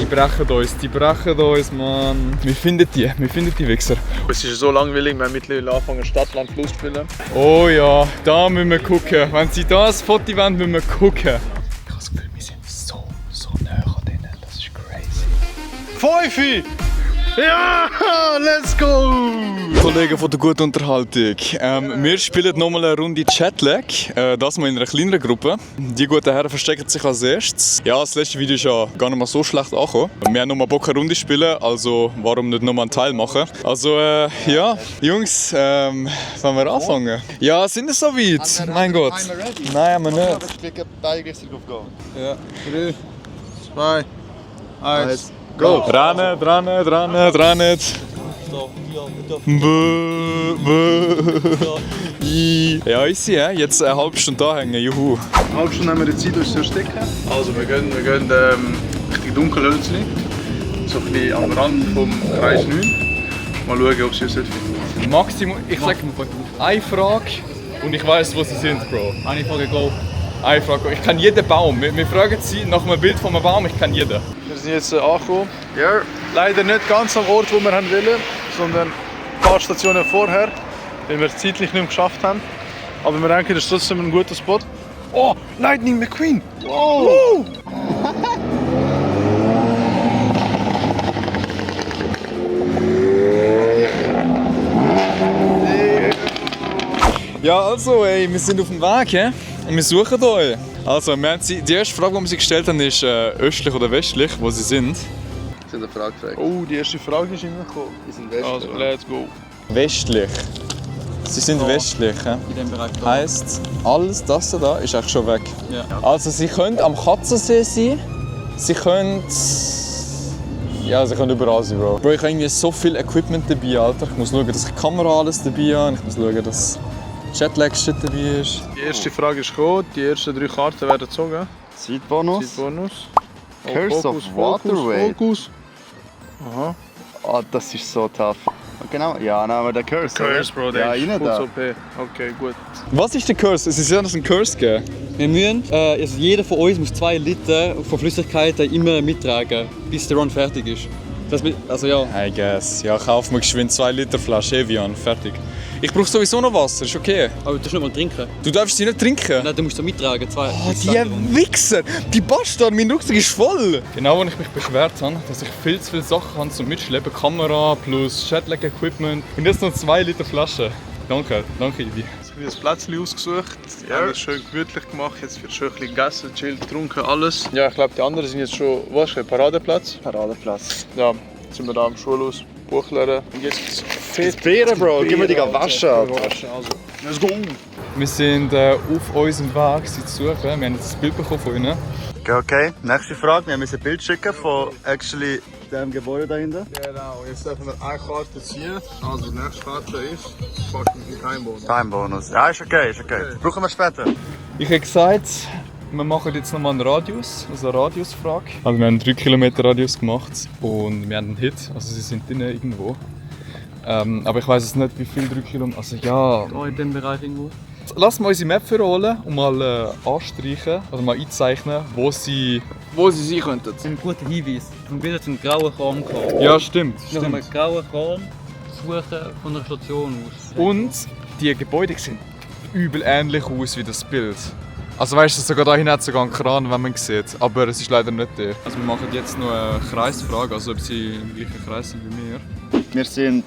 Die brechen uns, Mann. Wir finden die Wichser. Es ist so langweilig, wir haben mittlerweile angefangen Stadt, Land, Fluss zu spielen. Oh ja, da müssen wir gucken. Wenn sie das Foto wollen, müssen wir gucken. Ich habe das Gefühl, wir sind so nah an denen. Das ist crazy. Fünfi! Ja, let's go! Kollegen von der guten Unterhaltung. Wir spielen nochmal eine Runde Chatlag. Das mal in einer kleineren Gruppe. Die guten Herren verstecken sich als erstes. Ja, das letzte Video ist ja gar nicht mal so schlecht angekommen. Wir haben nochmal Bock eine Runde spielen, also warum nicht nochmal einen Teil machen? Also ja, Jungs, wollen wir anfangen? Ja, sind wir so weit? Mein Gott. Nein, haben wir nicht. Wir beide gleichzeitig drauf gehen. Ja, 3, 2, 1, go! Dran. Ja, ich sehe, jetzt eine halbe Stunde da hängen, juhu. Eine halbe Stunde haben wir die Zeit, uns zu ersticken. Also wir gehen Richtung Dunkelhölzli. So ein bisschen am Rand vom Kreis 9. Mal schauen, ob sie uns finden. Maximum, ich sag eine Frage und ich weiss, wo sie sind, Bro. Eine Frage, go. Eine Frage, ich kenne jeden Baum. Wir fragen sie nach einem Bild von einem Baum, ich kenne jeden. Wir sind jetzt angekommen. Ja. Leider nicht ganz am Ort, wo wir wollen, sondern ein paar Stationen vorher, weil wir es zeitlich nicht mehr geschafft haben. Aber wir denken, das ist trotzdem ein guter Spot. Oh, Lightning McQueen! Wow! Ja, also, ey, wir sind auf dem Weg, he? Und wir suchen euch. Also, wir haben die erste Frage, die wir sie gestellt haben, ist östlich oder westlich, wo sie sind. Das ist eine Frage gefragt. Oh, die erste Frage ist reingekommen. Die sind westlich. Also, let's go. Westlich. Sie sind westlich, he? In dem Bereich da. Heisst, alles das da ist eigentlich schon weg. Ja. Also, sie können am Katzensee sein. Sie können... Ja, sie können überall sein, Bro. Bro, ich habe irgendwie so viel Equipment dabei, Alter. Ich muss schauen, dass ich die Kamera alles dabei habe. Ich muss schauen, dass Jetlag-Shit dabei ist. Die erste Frage ist gekommen. Die ersten 3 Karten werden gezogen. Zeitbonus. Zeitbonus. Oh, Curse of Waterway. Fokus. Aha. Oh, das ist so tough. Genau, ja, nehmen wir den Curse. Curse, Bro, der ja, ist rein gut da. OP. Okay, gut. Was ist der Curse? Es ist ja noch ein Curse geben. Wir müssen, also jeder von uns muss 2 Liter von Flüssigkeiten immer mittragen, bis der Run fertig ist. Das, also ja. I guess. Ja, kauf mir geschwind 2 Liter Flasche Evian. Fertig. Ich brauche sowieso noch Wasser, ist okay. Aber du darfst nicht mal trinken. Du darfst sie nicht trinken? Nein, du musst so mittragen. Oh, die Wichser! Die Bastard, mein Rucksack ist voll! Genau, als ich mich beschwert habe, dass ich viel zu viele Sachen habe zum Mitschleppen, Kamera plus Jetlag-Equipment und jetzt noch 2 Liter Flasche. Danke, Ivi. Jetzt habe ich ein Plätzchen ausgesucht. Wir haben es schön gemütlich gemacht. Jetzt wird schön ein bisschen gegessen, chillt, getrunken, alles. Ja, ich glaube, die anderen sind jetzt schon, was ist Paradeplatz? Paradeplatz. Ja, jetzt sind wir da am Schulhaus, Buchlernen. Und jetzt gibt's fett. Beeren, Bro. Gib mir die waschen, Alter. Also, let's go! Wir sind auf unserem Weg, sie zu suchen. Wir haben jetzt ein Bild bekommen von ihnen. Okay, nächste Frage. Wir müssen ein Bild schicken von actually dem Gebäude da hinten. Genau, jetzt dürfen wir eine Karte ziehen. Also die nächste Karte ist fucking Timebonus. Timebonus. Ja, ist okay, ist okay. Das brauchen wir später. Ich habe gesagt, wir machen jetzt nochmal einen Radius, also eine Radiusfrage. Also wir haben einen 3 Kilometer Radius gemacht und wir haben einen Hit, also sie sind drinnen irgendwo. Aber ich weiß jetzt nicht, wie viel 3 Kilometer, also ja... Da in dem Bereich irgendwo. Lass mal unsere Map holen und mal anstreichen, also mal einzeichnen, wo sie sein könnten. Ein guter Hinweis. Wir werden einen grauen Kram gehabt. Ja, stimmt. Noch einen grauen Kram suchen von der Station aus. Und die Gebäude sehen übel ähnlich aus wie das Bild. Also weißt du, sogar da hinten hat sogar einen Kran, wenn man sieht. Aber es ist leider nicht der. Also wir machen jetzt noch eine Kreisfrage, also ob sie im gleichen Kreis sind wie wir. Wir sind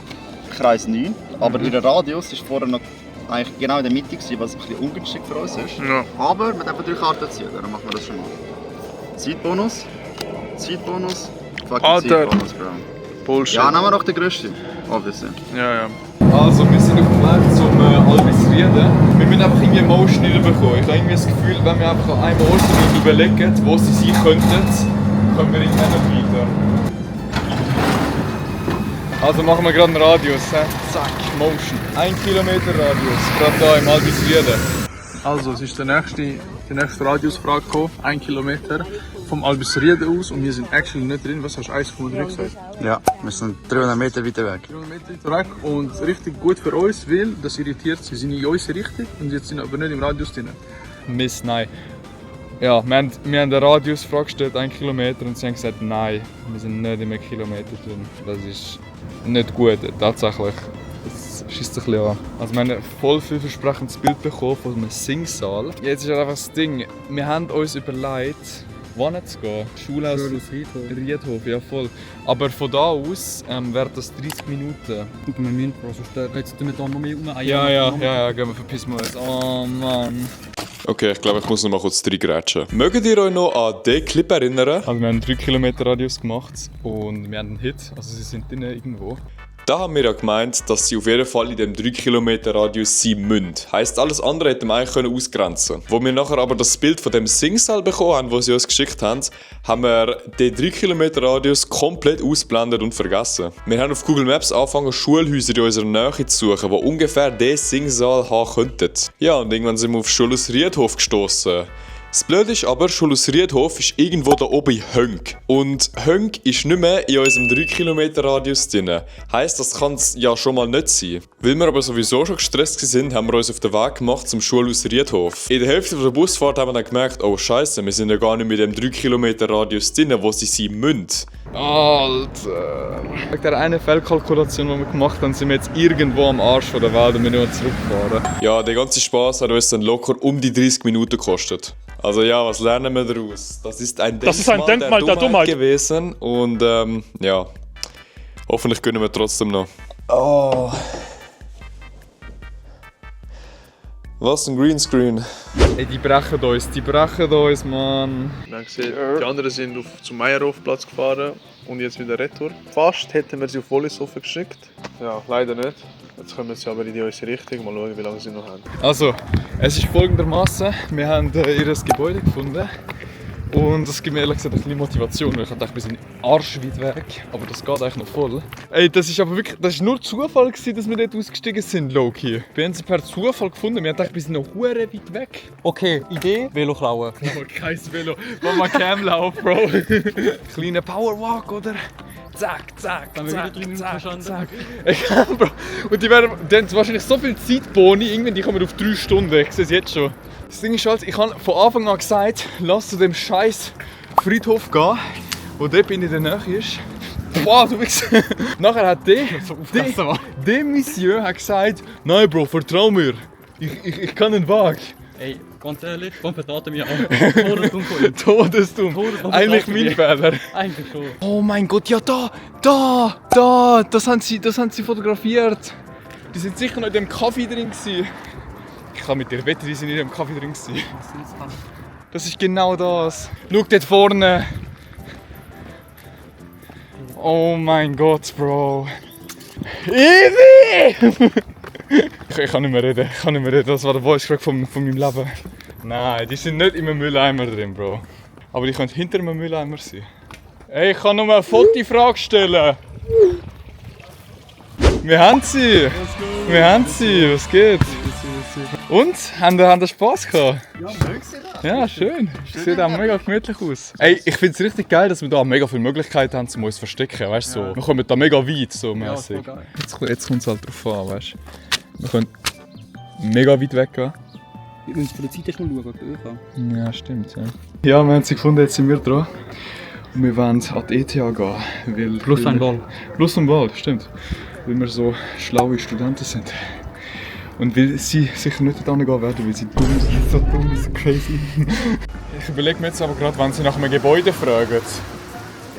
Kreis 9, aber der Radius ist vorher noch eigentlich genau in der Mitte gewesen, was ein bisschen ungünstig für uns ist. Ja. Aber wir dürfen 3 Karten ziehen, dann machen wir das schon mal. Zeitbonus. Fucking Alter. Zeitbonus, Bro. Bullshit. Ja, nehmen wir doch den grössten. Obviously. Ja. Also wir sind auf dem Weg zum Albisrieden. Wir müssen einfach irgendwie eine Motion reinbekommen. Ich habe irgendwie das Gefühl, wenn wir einfach an einem Ort überlegen, wo sie sein könnten, kommen wir irgendwann nicht weiter. Also machen wir gerade einen Radius. Zack, Motion. 1 Kilometer Radius, gerade hier im Albisrieden. Also, es ist die nächste Radiusfrage gekommen, 1 Kilometer vom Albisrieden aus und wir sind actually nicht drin. Was hast du, 1,3 gesagt? Ja, wir sind 300 Meter weiter weg. 300 Meter weiter weg und richtig gut für uns, weil das irritiert, sie sind in unsere Richtung und jetzt sind aber nicht im Radius drin. Mist, nein. Ja, wir haben eine Radiusfrage gestellt, 1 Kilometer, und sie haben gesagt, nein, wir sind nicht in 1 Kilometer drin. Das ist nicht gut, tatsächlich. Das schießt ein bisschen an. Also wir haben ein voll vielversprechendes Bild bekommen von einem Singsaal. Jetzt ist einfach das Ding, wir haben uns überlegt, wohin zu gehen. Schulhaus Riedhof, ja voll. Aber von da aus wären das 30 Minuten. Gut, wir müssen sonst jetzt tun wir da noch mehr umeiern. Ja, gehen wir verpissen wir uns. Oh Mann. Okay, ich glaube, ich muss noch mal kurz reingrätschen. Mögt ihr euch noch an diesen Clip erinnern? Also wir haben einen 3 Kilometer Radius gemacht und wir haben einen Hit, also sie sind drinnen irgendwo. Da haben wir ja gemeint, dass sie auf jeden Fall in dem 3 Kilometer Radius sein müssen. Heisst, alles andere hätten wir eigentlich ausgrenzen können. Wo wir nachher aber das Bild von dem Singsaal bekommen haben, das sie uns geschickt haben, haben wir den 3 Kilometer Radius komplett ausblendet und vergessen. Wir haben auf Google Maps angefangen, Schulhäuser in unserer Nähe zu suchen, die ungefähr diesen Singsaal haben könnten. Ja, und irgendwann sind wir auf Schulhaus Riedhof gestossen. Das Blöde ist aber, Schulhaus Riedhof ist irgendwo da oben in Hönk. Und Hönk ist nicht mehr in unserem 3 Kilometer Radius drin. Heisst, das kann es ja schon mal nicht sein. Weil wir aber sowieso schon gestresst waren, haben wir uns auf den Weg gemacht zum Schulhaus Riedhof. In der Hälfte der Busfahrt haben wir dann gemerkt, oh Scheiße, wir sind ja gar nicht mit dem 3 Kilometer Radius drin, wo sie sein müssen. Alter! Wegen der einen Fehlkalkulation, die wir gemacht haben, sind wir jetzt irgendwo am Arsch der Welt und wir müssen zurückfahren. Ja, der ganze Spaß hat uns dann locker um die 30 Minuten gekostet. Also ja, was lernen wir daraus? Das ist ein Denkmal der Dummheit gewesen und ja, hoffentlich können wir trotzdem noch. Oh. Was ein Greenscreen. Ey, die brechen uns, Mann. Wir haben gesehen, die anderen sind zum Meierhofplatz gefahren und jetzt wieder retour. Fast hätten wir sie auf Wollishofen geschickt. Ja, leider nicht. Jetzt kommen sie aber in unsere Richtung. Mal schauen, wie lange sie noch haben. Also, es ist folgendermaßen: Wir haben ihr Gebäude gefunden. Und das gibt mir ehrlich gesagt ein bisschen Motivation. Ich dachte, wir sind arschweit weg. Aber das geht eigentlich noch voll. Ey, das ist aber wirklich, das ist nur Zufall gewesen, dass wir dort ausgestiegen sind, Loki. Wir haben sie per Zufall gefunden. Wir dachten, wir sind noch hure weit weg. Okay, Idee, Velo klauen. Oh, kein Velo. Mach mal Camlauf, Bro. Kleiner Powerwalk, oder? Zack. Ey, Bro. Und die haben wahrscheinlich so viel Zeitboni, irgendwann die kommen auf 3 Stunden. Ich sehe es jetzt schon. Das Ding ist halt, ich habe von Anfang an gesagt, lass zu dem scheiß Friedhof gehen, wo dort in der Nähe ist. Boah, du bist. Nachher hat der Monsieur hat gesagt, nein Bro, vertrau mir. Ich kann den Weg. Ey, ganz ehrlich, komm, vertrate mich an. Todesdumm. Eigentlich mein Fehler. Eigentlich schon. Oh mein Gott, ja da, das haben sie fotografiert. Die sind sicher noch in dem Kaffee drin gewesen. Ich kann mit dir wetten, die sind in dem Kaffee drin gewesen. Das ist genau das. Schau dort vorne. Oh mein Gott, Bro. Easy! Ich kann nicht mehr reden. Das war der Voice Crack von meinem Leben. Nein, die sind nicht in einem Mülleimer drin, Bro. Aber die können hinter einem Mülleimer sein. Ey, ich kann nur eine Fotofrage stellen. Wir haben sie! Was geht? Und? Haben ihr Spass gehabt? Ja, möglich. Ja, schön. Sieht auch mega gemütlich aus. Ey, ich finde es richtig geil, dass wir da mega viele Möglichkeiten haben, um uns zu verstecken. Weißt du, so. Wir kommen da mega weit, so mäßig. Jetzt kommt es halt drauf an, weißt du. Wir können mega weit weggehen. Wir müssen von der Zeit schon schauen. Ja, stimmt. Ja, wir haben sie gefunden, jetzt sind wir dran. Und wir wollen an die ETH gehen. Weil Plus ein Ball. Plus ein Ball, stimmt. Weil wir so schlaue Studenten sind. Und weil sie sicher nicht dorthin gehen werden, weil sie dumm sind, so dumm, so crazy. Ich überlege mir jetzt aber gerade, wenn sie nach einem Gebäude fragen.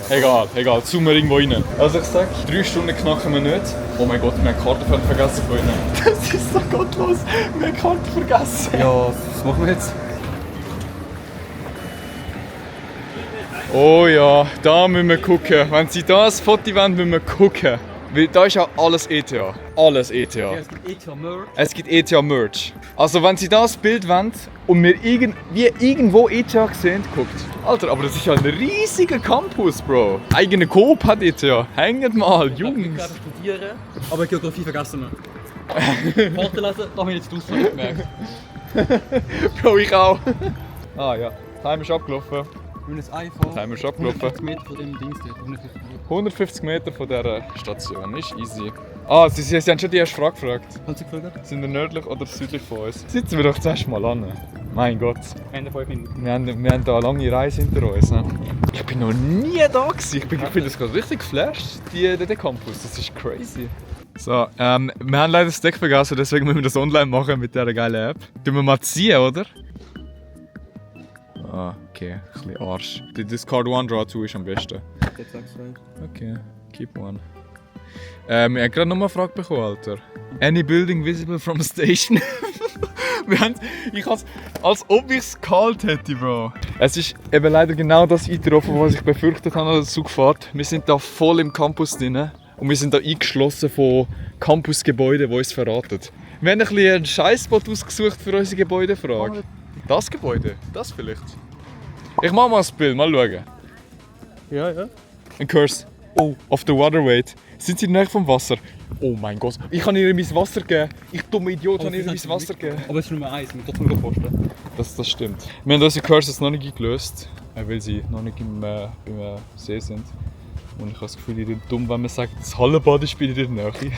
Egal, zoomen wir irgendwo rein. Also ich sag, 3 Stunden knacken wir nicht. Oh mein Gott, wir haben die Karte vergessen von ihnen. Das ist so gottlos, wir haben die Karte vergessen. Ja, was machen wir jetzt? Oh ja, da müssen wir gucken. Wenn sie das Foto wollen, müssen wir gucken. Weil da ist ja alles ETH. Alles ETH. Ja, es gibt ETH Merch. Es gibt ETH Merch. Also wenn sie das Bild wollen und wir irgendwo ETH sehen, guckt. Alter, aber das ist ja ein riesiger Campus, Bro. Eigene Coop hat ETH. Hängt mal, Jungs. Ich kann studieren, aber Geografie vergessen wir. Karte lesen, da habe ich jetzt die Auswahl gemerkt. Bro, ich auch. Ah ja, Time ist abgelaufen. Wir müssen jetzt einfach Time ist abgelaufen. 150 Meter von dem Dings dort. 150 Meter von dieser Station, ist easy. Ah, sie haben schon die erste Frage gefragt. Kannst du gefragt? Sind wir nördlich oder südlich von uns? Sitzen wir doch zuerst mal an. Mein Gott. Ende 5 Minuten. Wir haben da eine lange Reise hinter uns. Ne? Ich bin noch nie da gewesen. Ich finde das gerade richtig geflasht, der Campus. Das ist crazy. So, wir haben leider das Deck vergessen, deswegen müssen wir das online machen mit dieser geilen App. Tun wir mal ziehen, oder? Ah, okay. Ein bisschen Arsch. Die Discard One Draw 2 ist am besten. Jetzt sagst du. Okay, keep one. Wir haben gerade noch mal eine Frage bekommen, Alter. Any building visible from a station? Als ob ich es kalt hätte, Bro. Es ist eben leider genau das eingetroffen, was ich befürchtet habe an der Zugfahrt. Wir sind da voll im Campus drin und wir sind da eingeschlossen von Campusgebäuden, die uns verraten. Wir haben ein bisschen einen Scheißspot ausgesucht für unsere Gebäudefrage. Das Gebäude? Das vielleicht? Ich mach mal ein Bild, mal schauen. Ja, ja. Ein Curse. Oh, auf der Waterway. Sind sie nicht vom Wasser? Oh mein Gott. Ich kann ihnen mein Wasser geben. Ich dumme Idiot, kann ihnen mein Wasser geben. Aber es ist Nummer 1, mit trotzdem posten. Das stimmt. Wir haben unsere Curses noch nicht gelöst, weil sie noch nicht im See sind. Und ich habe das Gefühl, ich bin dumm, wenn man sagt, das Hallenbad ist bei dir in der Nähe.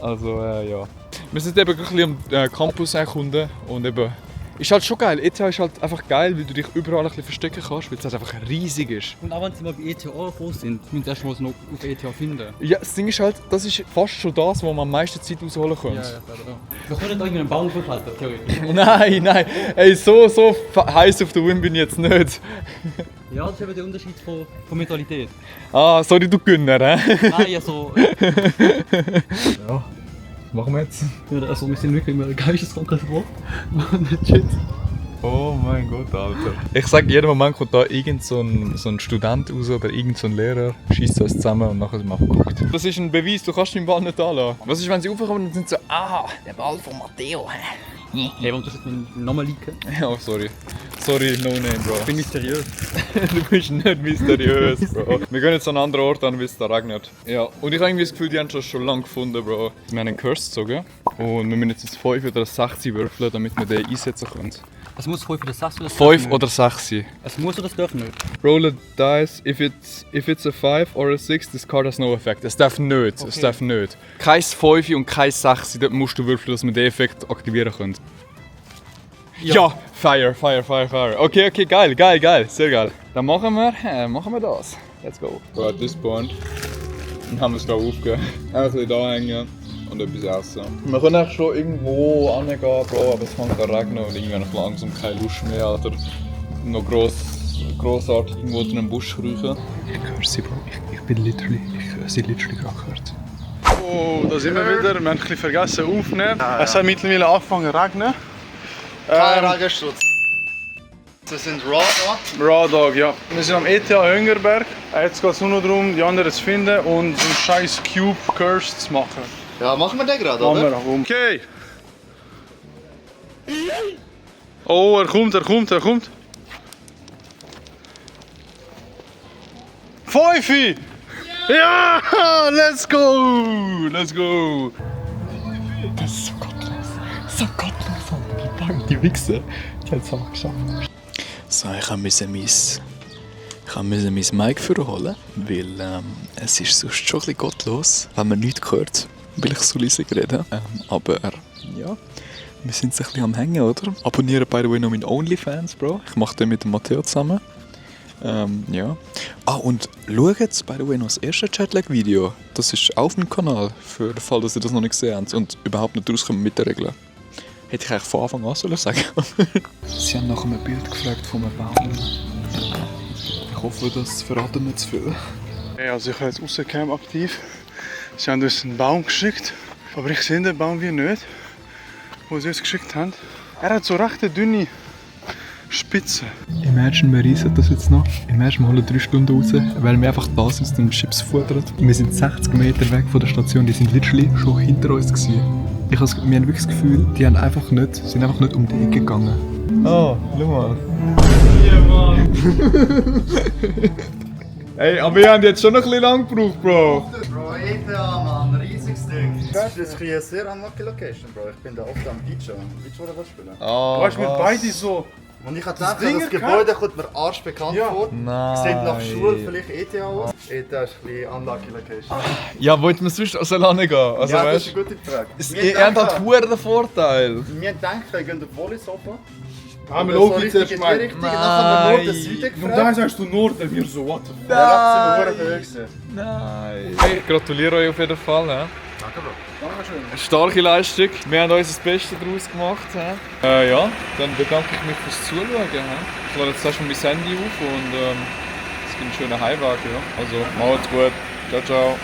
Also ja. Wir sind eben ein bisschen am Campus erkunden und eben... Ist halt schon geil. ETH ist halt einfach geil, weil du dich überall ein bisschen verstecken kannst, weil es halt einfach riesig ist. Und auch wenn sie mal bei ETH angekommen sind, müssen sie erst mal noch auf ETH finden. Ja, das Ding ist halt, das ist fast schon das, wo man am meisten Zeit rausholen kann. Ja. Wir können da irgendeinen Baum verhalten, theoretisch. Nein. Ey, so heiß auf der Wind bin ich jetzt nicht. Ja, das ist eben der Unterschied von Mentalität. Ah, sorry, du Gönner, hä? Nein, also... Ja, was machen wir jetzt? Ja, also wir sind wirklich immer geisteskrank geworden. Shit. Oh mein Gott, Alter. Ich sag, jeden Moment kommt da irgend so ein Student raus oder irgend so ein Lehrer, schießt uns zusammen und nachher sind wir abgeguckt. Das ist ein Beweis, du kannst den Ball nicht anlassen. Was ist, wenn sie raufkommen und sind so, der Ball von Matteo. Hey, warum tust du meinen Namen liken? Ja, sorry. Sorry, no name, Bro. Ich bin mysteriös. Du bist nicht mysteriös, Bro. Wir gehen jetzt an einen anderen Ort an, wie es da regnet. Ja, und ich habe irgendwie das Gefühl, die haben schon lange gefunden, Bro. Wir haben einen Curse gezogen und wir müssen jetzt 5 oder 6 würfeln, damit wir den einsetzen können. Es muss 5 oder 6 oder 5 oder 6. Es muss oder es darf nicht? Roll a dice. If it's a 5 or a 6, this card has no effect. Es darf nicht. Okay. Es darf nicht. Kein 5 und kein 6, dort musst du würfeln, dass wir den Effekt aktivieren können. Ja! Fire. Okay, geil. Sehr geil. Dann machen wir das. Let's go. So, at this point. Dann haben wir es da aufgegeben. Einfach ein bisschen da hängen und etwas essen. Wir können eigentlich schon irgendwo hingehen, Bro, aber es fängt an regnen und irgendwann langsam keine Lust mehr, Alter. Noch grossartig irgendwo in einem Busch kriechen. Ich höre sie, Bro. Ich höre sie literally gerade gehört. Oh, da sind wir wieder. Wir haben ein bisschen vergessen aufzunehmen. Es hat mittlerweile angefangen zu regnen. Kein Regenschutz. Wir sind Raw Dog, ja. Wir sind am ETH Hüngerberg. Jetzt geht es nur noch darum, die anderen zu finden und so einen scheiß Cube Curse zu machen. Ja, machen wir den gerade, oder? Okay. Oh, er kommt. 5! Ja! Let's go! Das ist so gottlos. Die Wichser. Jetzt haben wir geschafft. So, ich musste mein Mic vorholen, weil es ist sonst schon ein bisschen gottlos, wenn man nichts hört, weil ich so leise rede. Aber ja, wir sind ein bisschen am Hängen, oder? Abonniere by the way noch meinen OnlyFans, Bro. Ich mache den mit dem Matteo zusammen. Ja. Und schaut by the way noch das erste Chatlag-Video. Das ist auf meinem Kanal, für den Fall, dass ihr das noch nicht gesehen habt und überhaupt nicht rauskommen mit den Regeln. Hätte ich eigentlich von Anfang an sollen sagen. Sie haben nach einem Bild gefragt von einem Baum. Ich hoffe, das verraten nicht zu viel. Hey, also ich habe jetzt Außencam aktiv. Sie haben uns einen Baum geschickt, aber ich sehe den Baum wie nicht, den sie uns geschickt haben. Er hat so recht dünne Spitzen. Imagine, wir reisen das jetzt noch. Imagine, wir holen 3 Stunden raus, weil wir einfach das aus den Chips futtern. Wir sind 60 Meter weg von der Station, die sind literally schon hinter uns gewesen. Wir haben wirklich das Gefühl, die sind einfach nicht um die Ecke gegangen. Oh, schau mal. Ja, Mann. Ey, aber wir haben jetzt schon noch ein bisschen lang gebraucht, Bro. Bro, ETH, Mann, riesiges Ding. Das ist eine sehr unlucky Location, Bro. Ich bin da oft am Beach oder was spielen. Du weißt, wir beide so. Und ich habe gedacht, das Gebäude kommt mir arschbekannt vor. Nein. Sieht nach Schule vielleicht ETH aus. ETH ist ein bisschen unlucky Location. Ja, wollten wir sonst aus Alane gehen? Also, Ja, das weißt, ist eine gute Frage. ihr habt halt verdammt den Vorteil. Wir denken, wir gehen auf Wallisofa. Haben wir Loki zuerst Die gemeint. Richtung, dann haben wir Norden, Süden Und gefragt. dann sagst du Norden, wir so, what the fuck? Ja, da sind wir verdammt Nein. Hey, ich gratuliere euch auf jeden Fall. He? Danke, starke Leistung. Wir haben uns das Beste daraus gemacht. He? Ja, dann bedanke ich mich fürs Zuschauen. He? Ich lade jetzt erstmal mein Handy auf und es gibt einen schönen Heimweg. Ja? Also, macht's gut. Ciao, ciao.